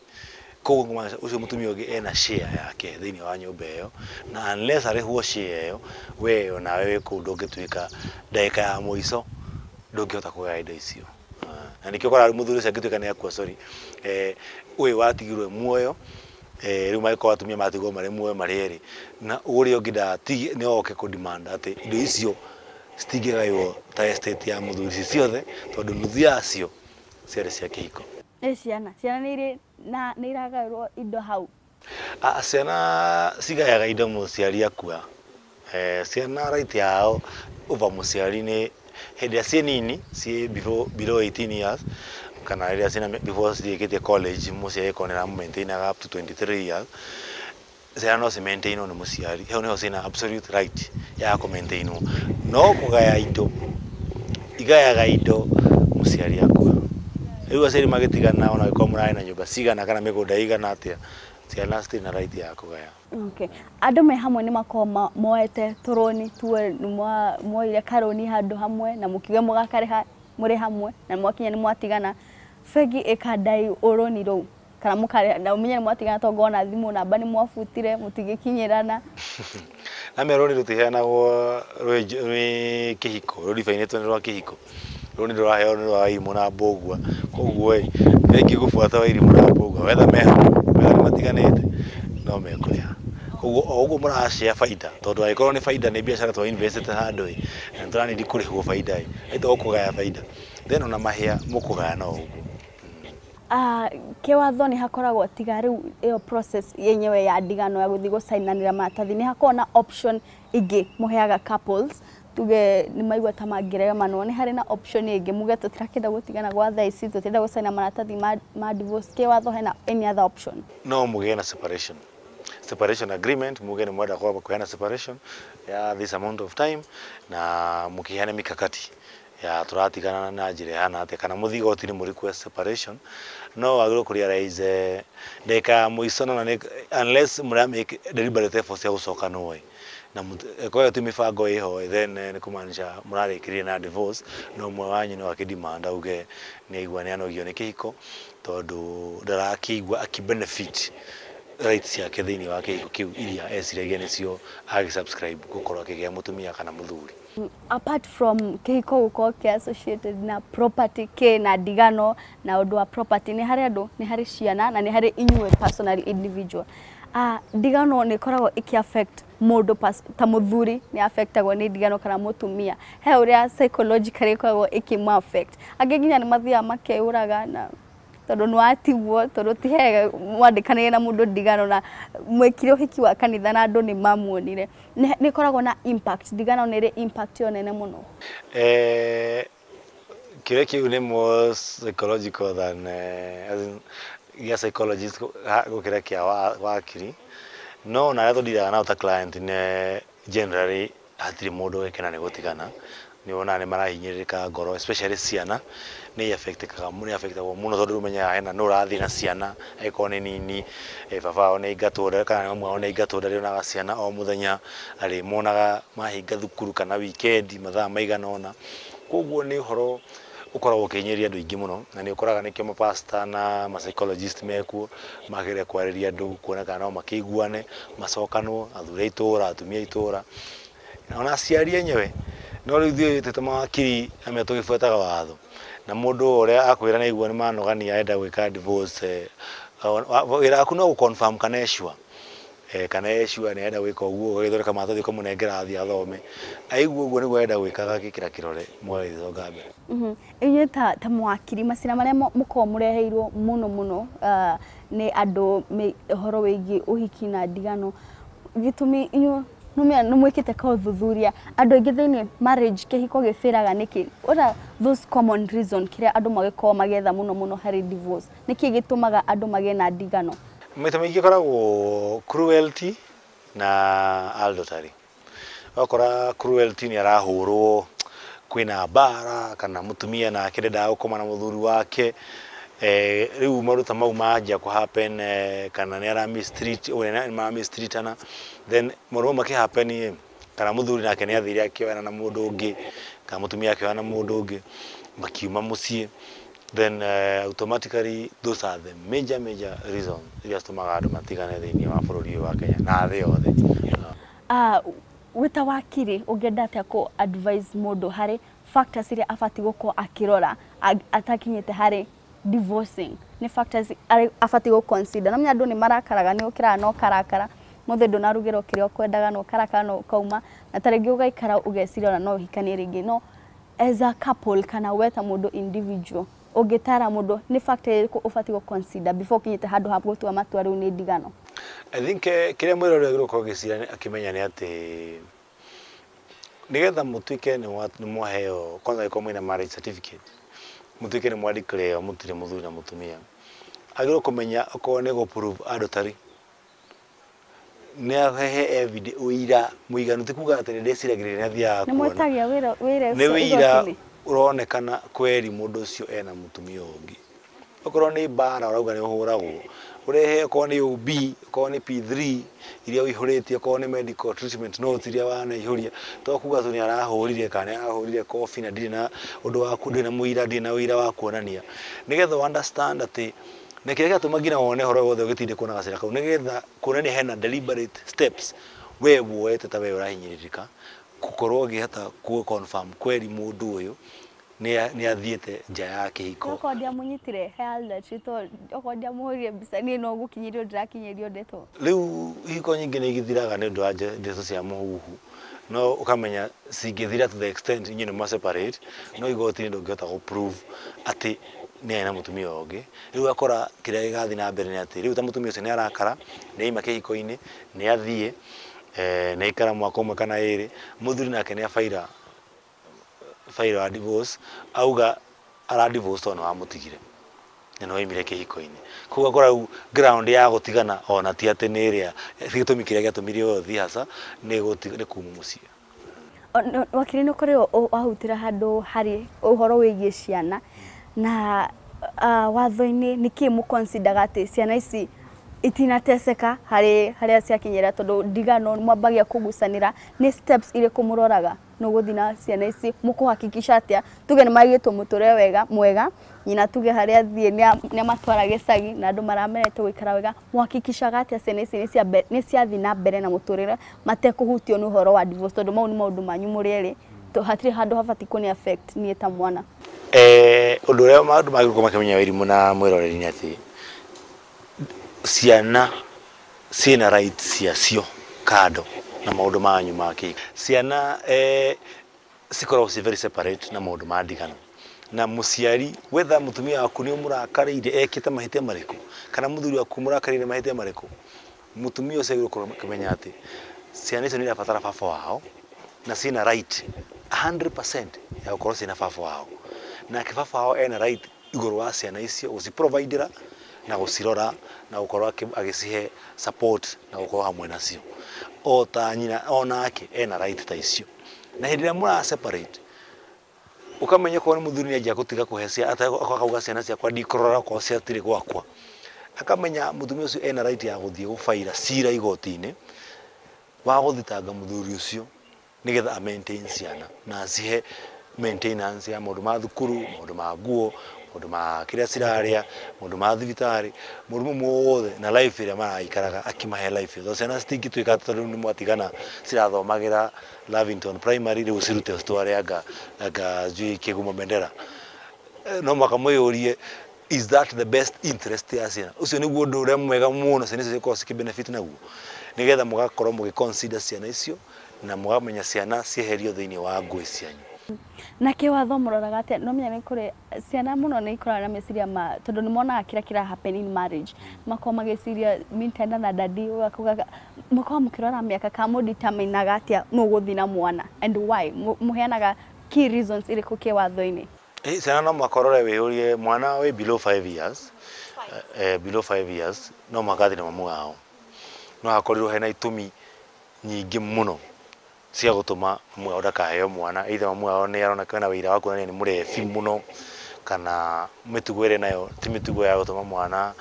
koguo kũmaanisha ũcio mũtumia ũngĩ ena share yake thĩinĩ wa nyũmba ĩyo, na unless arĩhwo share ĩyo, we onawe wĩ kũu ndũngĩtuĩka ndagĩka ya mũico ndũngĩhota kũgaya indo icio. Na nĩkĩo ũkoraga mũthuri ũcio angĩtuĩka nĩ akua, sorry, ũyũ watigirwo muoyo, rĩu mangĩkorwo atumia matigwo marĩ muoyo marĩ erĩ, na ũrĩa ũngĩ nĩ oke kũ demand atĩ indo icio citingĩgaywo ta estate ya mũthuri ici ciothe, tondũ nuthu yacio ciarĩ cia kĩhiko. Ĩ ciana nĩ nĩ iragaĩrwo indo hau? Ciana cigayaga indo mũciari akua. Ciana right yao over mũciari nĩ hĩndĩ ĩrĩa ciĩ nini, ciĩ below 18 years kana rĩrĩa ciĩna before cirĩkĩtie college, mũciari akorwo nĩ aramũ-maintainaga up to 23 years, ciana no ci-maintainwo nĩ mũciari, hau nĩho ciĩna absolute right ya kũ-maintainwo. No kũgaya indo, igayaga indo mũciari akua. Rĩu aciari magĩtigana ona angĩkorwo mũrarĩ na nyũmba cigana kana mĩgũnda ĩigana atĩa, ciana citirĩ na right ya kũgaya. Okay. Andũ me hamwe nĩ makoragwo moete tũrũni, tuwe nĩ mwoire karũni handũ hamwe na mũkiuga mũgakarĩha mũrĩ hamwe na mwakinya nĩ mwatigana, bengi ĩkandai ũrũni rũu kana mũkarĩha na ũmenye nĩ mwatigana tondũ ngona thimũ namba nĩ mwabutire mũtingĩkinyĩrana. Na rũni rũtiheanagwo rwĩ kĩhiko, rũ-define-ĩtwo nĩ rwa kĩhiko. Rũni rũraheo nĩ rwa Wairimũ na Mbũgua, koguo ĩ bengi ĩgũbuata Wairimũ na Mbũgua wetha me hamwe, wetha nĩ matiganĩte no mekũrĩha. Koguo o ũguo mũra-share baida, tondũ angĩkorwo nĩ baida nĩ biacara twa invest handũ ĩ, na nĩ tũra-need kũrĩhwo baida ĩ, ĩtagwo kũgaya baida, then ona mahĩa mũkũgaya no ũguo. Kĩwatho nĩ hakoragwo tiga rĩu ĩyo process yenyewe ya ndigano ya gũthiĩ gũcainanĩra maratathi, nĩ hakoragwo na option ĩngĩ mũheaga couples, tuge nĩ maigua ta mangĩremanwo, nĩ harĩ na option ĩngĩ muge tũtirakĩenda gũtigana gwa thaa ici, tũtirenda gũcaina maratathi ma divorce, kĩwatho hena any other option? No mũgĩe na separation agreement, muge nĩ mwenda kwamba kũheana separation ya this amount of time na mũkĩheane mikakati Ya tũratigana na njĩra ĩhana atĩa, kana mũthiĩ igoti-inĩ mũ request separation, no wagĩrĩirwo kũ realize ndagĩka ya mũico nona nĩ unless mũra make deliberate efforts cia gũcokanwo ĩ, na ĩkorwo ĩyo ti mĩbango ĩho ĩ, then nĩ kũmaanisha mũrarĩkĩrĩria na divorce. No ũmwe wanyu no akĩ-demand auge nĩ aigua nĩ anogio nĩ kĩhiko, tondũ ndarakĩigua akĩ-benefit rights ciake thĩinĩ wa kĩhiko kĩu iria eciragia nĩcio agĩ-subscribe gũkorwo akĩgĩa mũtumia kana mũthuri. Apart from kĩhiko gũkorwo kĩ associated na property, kĩ na ndigano na ũndũ wa property, nĩ harĩ andũ, nĩ harĩ ciana, na nĩ harĩ inyuĩ personal individual. Ndigano nĩ ĩkoragwo ĩkĩ affect mũndũ ta mũthuri nĩ affectagwo nĩ ndigano kana mũtumia, he ũrĩa psychologically ĩkoragwo ĩkĩmũ affect. Angĩ nginya nĩ mathiaga makeyũraga na tondũ nĩ watigwo, tondũ ti hega mwandĩkanĩire na mũndũ ndigano na mwĩkire ũhiki wa kanitha na andũ nĩ mamuonire. Nĩ ĩkoragwo na impact, ndigano nĩ ĩrĩ impact ĩyo nene mũno. Kĩrĩa kĩu nĩ more psychological than as in, gĩa psychologist gũkĩra kĩa wakiri, no ona arĩa tũndiraga nao ta client nĩ generally hatirĩ mũndũ ũgĩkena nĩ gũtigana. Nĩ wonaga nĩ marahinyĩrĩrĩka ngoro, especially ciana nĩ affectekaga, nĩ affectagwo mũno, tondũ ũmenyaga hena nũ ũrathiĩ na ciana angĩkorwo nĩ nini, baba wao nĩ aingatwo kana ũmwe wao nĩ aingatwo, ndarĩonaga ciana o mũthenya, arĩmonaga mahinga thukuru kana weekend mathaa maigana ũna. Koguo nĩ ũhoro ũkoragwo ũkĩhinyĩrĩria andũ aingĩ mũno, na nĩ ũkoraga nĩkĩo mapasta na ma psychologist mekuo mageria kwarĩria andũ kuona kana no makĩiguane, macokanwo, athuri a itũra, atumia a itũra, ona aciari enyewe. No rĩu ithuĩ twĩ ta mawakiri amwe tũgĩbuataga watho, na mũndũ ũrĩa akwĩra nĩ aigua nĩ manogania enda gwĩka divorce, wĩra waku no gũ confirm kana e sure, kana e sure nĩ arenda gwĩka ũguo, ũgagĩthondeka maratathi ũkamũnengera athiĩ athome, aigua ũguo nĩguo arenda gwĩka, agagĩkĩra kĩrore mũgagĩthonga mbere. Inyuĩ ta mawakiri, macira marĩa mũkoragwo mũreheirwo mũno mũno nĩ andũ ũhoro wĩgiĩ ũhiki na ndigano, gĩtũmi inyuĩ nĩ mwĩkĩte kaũthuthuria andũ aingĩ thĩinĩ marriage kĩhiko gĩbĩraga nĩkĩ? What are those common reason kĩrĩa andũ magĩkoragwo magĩetha mũno mũno harĩ divorce? Nĩkĩ gĩtũmaga andũ magĩe na ndigano? Maita maingĩ ĩkoragwo cruelty na adultery. Ũgakora cruelty nĩ arahũrwo, kwĩna mbara, kana mũtumia nake ndendaga gũkoma na mũthuri wake, rĩu maũndũ ta mau manjia kũ happen, kana nĩ ara mistreat, nĩ mara mistreatana, then maũndũ mau makĩ happen ĩ, kana mũthuri nake nĩ athire akĩoyana na mũndũ ũngĩ, kana mũtumia akĩoyana na mũndũ ũngĩ, makiuma mũciĩ, then automatically those are the major major reasons iria citũmaga andũ matigane thĩinĩ wa bũrũri ũyũ wa Kenya na thĩ yothe. Wĩ ta wakiri ũngĩenda atĩa kũ advise mũndũ harĩ factors iria abatiĩ gũkorwo akĩrora atakinyĩte harĩ divorcing? Nĩ factors abatiĩ gũ consider? Na andũ nĩ marakaraga, nĩ ũkĩraga na ũkarakara, mũthĩ ndũnarugĩrwo kĩrĩa ũkwendaga na ũkarakara na ũkauma, na ta rĩngĩ ũgaikara ũgeciria ona no ũhikanie rĩngĩ. No as a couple kana we ta mũndũ individual, ũngĩtara mũndũ nĩ factor ĩrĩkũ ũbatiĩ gũ consider before ũkinyĩte handũ ha gũtua matua rĩu nĩ ndigano? I think kĩrĩa mwĩrori agĩrĩirwo gũkorwo agĩciria akĩmenya nĩ atĩ nĩgetha mũtuĩke nĩ mwaheo kwanza angĩkorwo mwĩna marriage certificate, mũtuĩke nĩ mwa declare mũtirĩ mũthuri na mũtumia, agĩrĩirwo kũmenya okorwo nĩ gũ prove adultery, nĩ ahehe evidence, ũira mũiganu, ti kuga atĩ nĩ ndĩciragĩrĩria nĩ athiaga Nĩ kuona. mwĩtagia wĩra Nĩ ũcio ũira igoti-inĩ? ũronekana kweri mũndũ ũcio ena mũtumia ũngĩ. Okorwo nĩ mbara ũrauga nĩ ũhũragwo, ũrehe okorwo nĩ OB, okorwo nĩ P3 iria ũihũrĩtie, okorwo nĩ medical treatment notes iria wanaihũria, to kuga tu nĩ arahũrire kana nĩ arahũrire kobi na ndirĩ na ũndũ wa ndirĩ na mũira, ndirĩ na ũira wa kuonania, nĩgetha understand atĩ na kĩrĩa kĩratũma nginya wone ũhoro wothe ũgĩtindĩkwo na gacĩra kau, nĩgetha kuonania hena deliberate steps we woete ta we ũrahinyĩrĩrĩka gũkorwo ũngĩhota kũ confirm kweri mũndũ ũyũ nĩ athiĩte nja ya kĩhiko. Okorwo ndiamũnyitire he adultery, to okorwo ndiamũhũrire mbica niĩ no gũkinyĩrio ndĩrakinyĩrio ndeto. Rĩu ihiko nyingĩ nĩ igĩthiraga nĩ ũndũ wa ndeto cia mũhuhu, no ũkamenya cingĩthira to the extent inyuĩ nĩ mwa separate, no igoti-inĩ ndũngĩhota gũ prove atĩ nĩ arĩ na mũtumia ũngĩ. Rĩu ũgakora kĩrĩa gĩgathiĩ na mbere nĩ atĩ rĩu ta mũtumia ũcio nĩ arakara, nĩ aima kĩhiko-inĩ, nĩ athiĩ, nĩ aikara mwaka ũmwe kana ĩrĩ, mũthuri nake nĩ abaira faira wa divorce, auga ara divorce tondũ nĩ wamũtigire na nĩ waimire kĩhiko-inĩ. Koguo ũgakora rĩu ground ya gũtigana ona ti atĩ nĩ ĩrĩa gĩtũmi kĩrĩa gĩatũmire ũthiĩ haca nĩ kuma mũciĩ. Wakiri nĩ ũkorirwo wahutĩra handũ harĩ ũhoro wĩgiĩ ciana na watho-inĩ, nĩkĩ mũconsideraga atĩ ciana ici itinateseka harĩ harĩa ciakinyĩra, tondũ ndigano mwambagia kũgucanĩra, nĩ steps irĩkũ mũroraga nĩ ũgũthiĩ na ciana ici, mũkũhakikisha atĩa tuge nĩ maigĩtwo mũtũrĩre wega mwega, nyina tuge harĩa athiĩ nĩ amatwara gĩcagi na andũ maramenyete gũikara wega, mũhakikishaga atĩa ciana ici nĩ ciathiĩ na mbere na mũtũrĩre matekũhutio nĩ ũhoro wa divorce, tondũ mau nĩ maũndũ manyu mũrĩ erĩ, hatirĩ handũ habatiĩ kũni affect niĩ ta mwana? Ũndũ ũrĩa maũndũ magĩrĩirwo makĩmenya wĩrimũ na mwĩroreri nĩ atĩ ciana ciĩna right ciacio kando na maũndũ manyu ma kĩhiko. Ciana cikoragwo ci very separate na maũndũ ma ndigano, na mũciari, whether mũtumia waku nĩ ũmũrakarĩire ekĩte mahĩtia marĩkũ kana mũthuri waku mũrakarĩire mahĩtia marĩkũ, mũtumia ũcio agĩrĩirwo gũkorwo akĩmenya atĩ ciana icio nĩ irabatara baba wao na ciĩna right 100% ya gũkorwo ciĩna baba wao, nake baba wao ena right igũrũ wa ciana icio gũciprovidera na gũcirora na gũkorwo agĩcihe support na gũkorwo hamwe nacio, o ta nyina onake ena right ta icio. Na hĩndĩ ĩrĩa mũra separate, ũkamenya okorwo nĩ mũthuri nĩ anjia gũtiga kũhe ciana, akauga ciana ciakwa ndikũrora okorwo ciatirĩ gwakwa, akamenya mũtumia ũcio ena right ya gũthiĩ gũbaira cira igoti-inĩ wa gũthitanga mũthuri ũcio nĩgetha a maintain ciana na acihe maintenance ya maũndũ ma thukuru, maũndũ ma nguo, maũndũ ma kĩrĩa cirarĩa, maũndũ ma thibitarĩ, maũndũ mau mothe na life ĩrĩa maraikaraga akĩmahe life ĩyo. Tondũ ciana citingĩtuĩka atĩ tondũ nĩ mwatigana cirathomagĩra Lavington Primary rĩu cirute citware anga sijui Kĩgumo Bendera. No mũhaka mwĩyũrie, is that the best interest ya ciana? Ũcio nĩguo ũndũ ũrĩa mwega mũno ciana icio cikorwo cikĩ-benefit naguo, nĩgetha mũgakorwo mũgĩ-consider ciana icio na mũgamenya ciana cieherio thĩinĩ wa ngũĩ cianyu. Na kĩwatho mũroraga atĩa? No menya nĩ kũrĩ ciana mũno nĩ ikoragwo na meciria ma, tondũ nĩ monaga kĩrĩa kĩra happen in marriage, makorwo magĩciria mi nitaenda na daddy, ũgakauga mũkorwo mũkĩrora mĩaka kana mũdeterminaga atĩa nũ ũgũthiĩ na mwana and why, mũheanaga key reasons irĩkũ kĩwatho-inĩ? Ciana no mũhaka ũrore wĩyũrie mwana wĩ below 5 years, below 5 years no mũhaka athiĩ na mamu wao. No hakorirwo hena itũmi nyingĩ mũno cia gũtũma mamu wao ndakaheo mwana, either mamu wao nĩ aroneka ena wĩira wa kuonania nĩ mũrebi mũno, kana mĩtugo ĩrĩa nayo ti mĩtugo ya gũtũma mwana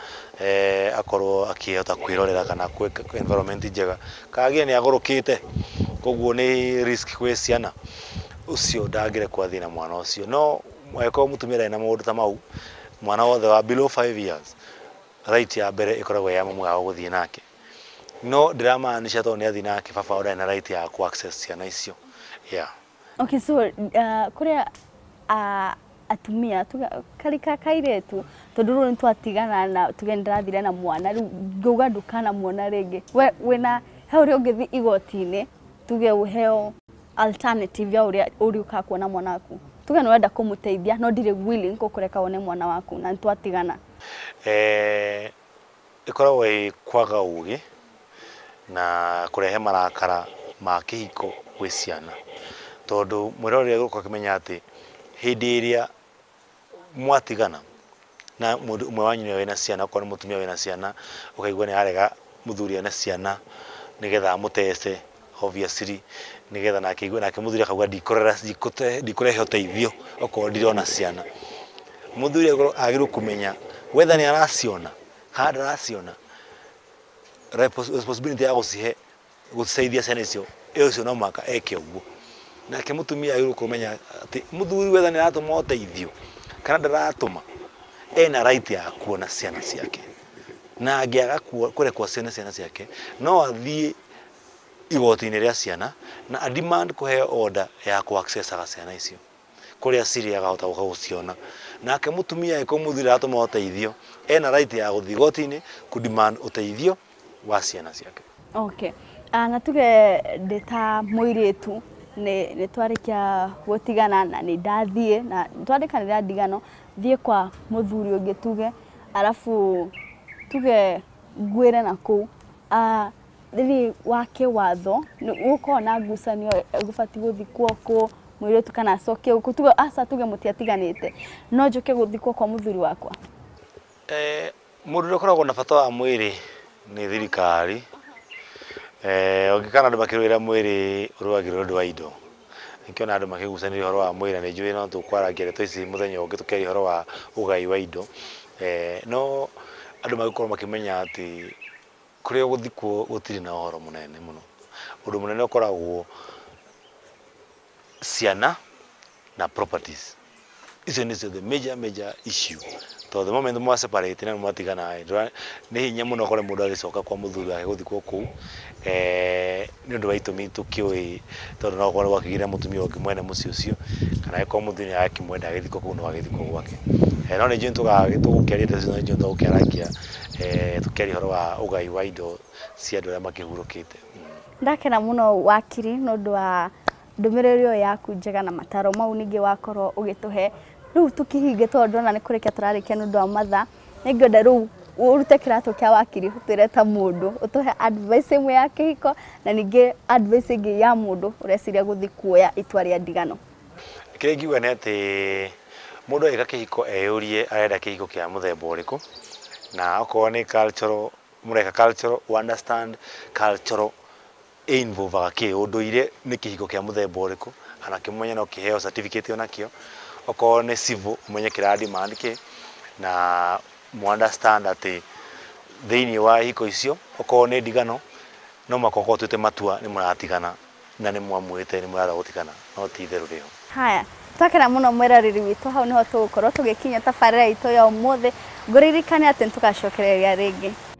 akorwo akĩhota kwĩrorera kana kwĩ environment njega, kana nginya nĩ agũrũkĩte, koguo nĩ risk kwĩ ciana, ũcio ndangĩrekwo athiĩ na mwana ũcio. No angĩkorwo mũtumia ndarĩ na maũndũ ta mau, mwana wothe wa below 5 years right ya mbere ĩkoragwo ya mamu wao gũthiĩ nake. No ndiramaanisha tondũ nĩ athiĩ nake baba wao ndarĩ na right ya ku access ciana icio. Yeah. Okay, so kũrĩa atumia karika kairĩtu, tondũ rĩu nĩ twatigana na tuge nĩndĩrathire na mwana, rĩu ngauga ndũkanamuona rĩngĩ, we wĩna he ũrĩa ũngĩthiĩ igoti-inĩ tuge ũheo alternative ya ũrĩa ũrĩũkaga kuona mwana waku, tuge nĩ ũrenda kũmũteithia no ndirĩ willing gũkũreka wone mwana waku na nĩtwatigana. Ĩkoragwo ĩ kwaga ũgĩ na kũrehe marakara ma kĩhiko gwĩ ciana, tondũ mwĩroreri agĩũka akĩmenya atĩ hĩndĩ ĩrĩa mwatigana na mũndũ ũmwe wanyu nĩwe wĩna ciana, okorwo nĩ mũtumia wĩna ciana ũkaigua nĩ arega mũthuri ena ciana nĩgetha amũtece obviously, nĩgetha nake aigue, nake mũthuri akauga ndikũrera, ndikũrehe ũteithio okorwo ndirona ciana. Mũthuri agĩrĩirwo kũmenya whether nĩ araciona kana ndaraciona, responsibility ya gũcihe gũciteithia ciana icio, ũcio no mũhaka eke ũguo. Nake mũtumia agĩrĩirwo kũmenya atĩ mũthuri whether nĩ aratũma ũteithio kana ndaratũma, ena right ya kuona ciana ciake, na angĩaga kũrekwo cione ciana ciake no athiĩ igoti-inĩ rĩa ciana na a demand kũheo order ya kũ accessaga ciana icio kũrĩa cirĩ akahota gũka gũciona. Nake mũtumia angĩkorwo mũthuri aratũma ũteithio, ena right ya gũthiĩ igoti-inĩ kũ demand ũteithio wa ciana ciake. Okay. Na tuge ndĩ ta mũirĩtu nĩ twarĩkia gũtigana na nĩ ndathiĩ na twandĩkanĩra ndigano, thiĩ kwa mũthuri ũngĩ tuge, arabu tuge ngwĩre na kũu, thĩinĩ wa kĩwatho gũkorwo na ngucanio gũbatiĩ gũthikwo kũ mũirĩtu kana acoke gũkũ, tuge aca tuge mũtiatiganĩte, no njũke gũthikwo kwa mũthuri wakwa? Mũndũ ũrĩa ũkoragwo na bata wa mwĩrĩ nĩ thirikari. Ũngĩkana andũ makĩrũĩra mwĩrĩ ũrũagĩrwo ũndũ wa indo, Nĩkĩona andũ makĩgucanĩria ũhoro wa mwĩrĩ, na nĩ njũĩ no tũkwarangia ndeto ici mũthenya ũngĩ tũkĩaria ũhoro wa ũgai wa indo. No andũ magĩkorwo makĩmenya atĩ kũrĩa ũgũthikwo gũtirĩ na ũhoro mũnene mũno. Ũndũ mũnene ũkoragwo ciana na properties. Icio nĩcio the major major issue, tondũ the moment mwa separate na mwatigana ĩ, nĩ hinya mũno ũkore mũndũ agĩcoka kwa mũthuri wake gũthikwo kũu, nĩ ũndũ wa itũmi tũkĩũĩ, tondũ no ũkorwo gwakĩgĩire mũtumia ũngĩ mwene mũciĩ ũcio, kana angĩkorwo mũthuri nĩ arakĩmwenda agĩthikwo kũu no agĩthikwo gwake. No nĩ njũĩ tũgũkĩaria ndeto icio, nĩ njũĩ tũgũkĩarangia tũkĩaria ũhoro wa ũgai wa indo cia andũ arĩa makĩhurũkĩte. Ndakena mũno wakiri nĩ ũndũ wa ndũmĩrĩri ĩyo yaku njega na mataro mau ningĩ wakorwo ũgĩtũhe. Rĩu tũkĩhinge, tondũ ndona nĩ kũrĩkia tũrarĩkia nĩ ũndũ wa mathaa, nĩngwenda rĩu ũrute kĩratũ kĩa wakiri, ũtwĩre ta mũndũ, ũtũhe advice ĩmwe ya kĩhiko na ningĩ advice ĩngĩ ya mũndũ ũreciria gũthiĩ kuoya itua rĩa ndigano. Kĩrĩa ingiuga nĩ atĩ mũndũ agĩka kĩhiko eyũrie arenda kĩhiko kĩa mũthemba ũrĩkũ, na okorwo nĩ cultural mũreka cultural, understand cultural involvaga kĩ, ũndũire nĩ kĩhiko kĩa mũthemba ũrĩkũ, kana kĩmenye no kĩheo certificate onakĩo. Okorwo nĩ civil, ũmenye kĩra demand kĩ, na mu understand atĩ thĩinĩ wa ihiko icio, okorwo nĩ ndigano, no mũhaka ũkorwo ũtuĩte matua nĩ mũratigana na nĩ mwamuĩte nĩ mũratha gũtigana, no ti itherũ rĩho. Haya, twakena mũno mwĩroreri witũ, hau nĩho tũgũkorwo tũgĩkinya tabarĩra itũ ya ũmũthĩ. Ngũririkane atĩ nĩtũgacokereria rĩngĩ.